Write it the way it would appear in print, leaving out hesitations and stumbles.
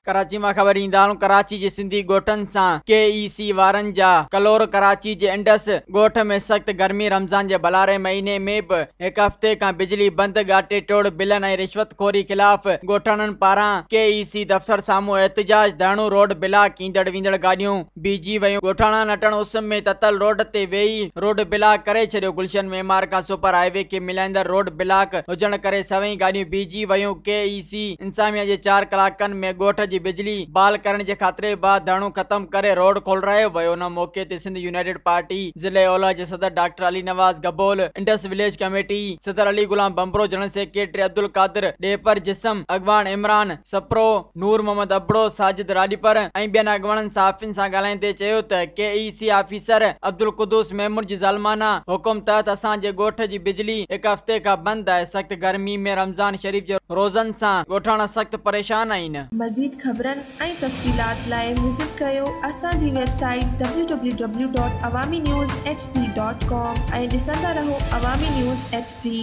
ڪراچي مان خبر ڏيندا هلون ڪراچي جي سنڌي ڳوٺن سان ڪي اي سي وارن جا ڪلور، ڪراچي جي انڊس ڳوٺ ۾ سخت گرمي، رمضان جي ڀلاري مهيني ۾ به هڪ هفتي کان بجلي بند، ڳاٽي ٽوڙ بلن ۽ رشوت خوري خلاف ڳوٺاڻن پاران ڪي اي سي دفتر سامهون احتجاج، ڌرڻو، روڊ بلاڪ، ايندڙ ويندڙ گاڏيون بيهجي ويون، ڳوٺاڻا نٽهڻ اس ۾ تتل روڊ تي ويهي روڊ بلاڪ ڪري ڇڏيو، گلشن معمار کان سپر هاء وي کي ملائيندڙ روڊ بلاڪ هجڻ ڪري سوين گاڏيون بيهجي ويون، ڪي اي سي انتظاميا جي چار ڪلاڪن ۾ ڳوٺ جي بجلي بحال ڪرڻ جي خاطري بعد ڌرڻو ختم ڪري روڊ کولرايو ويو. ان موقعي تي سنڌ يونائيٽيڊ پارٽي ضلعي اولهه جي صدر doctor Ali Nawaz Gabol, Indus village committee صدر علي غلام ڀنڀرو، جنرل سيڪريٽري عبدالقادر ڏيپر، جسم اڳواڻ عمران سپرو، نور محمد ابڙو، ساجد راڄپر ۽ ٻين اڳواڻن صحافين سان ڳالهائيندي چيو ته K E C officer Abdul Quddus Memon جي ظالمانه حڪم تحت اسان جي ڳوٺ جي بجلي هڪ هفتي کان بند آهي، سخت گرمي ۾ رمضان شريف جي روزن سان ڳوٺاڻا سخت پريشان آهن. مزيد خبرن ۽ تفصيلات لاء وزٽ ڪريو اسان جي website W W W dot Awami news H D dot com ۽ ڏسندا رهو عوامي نيوز ايڇ ڊي.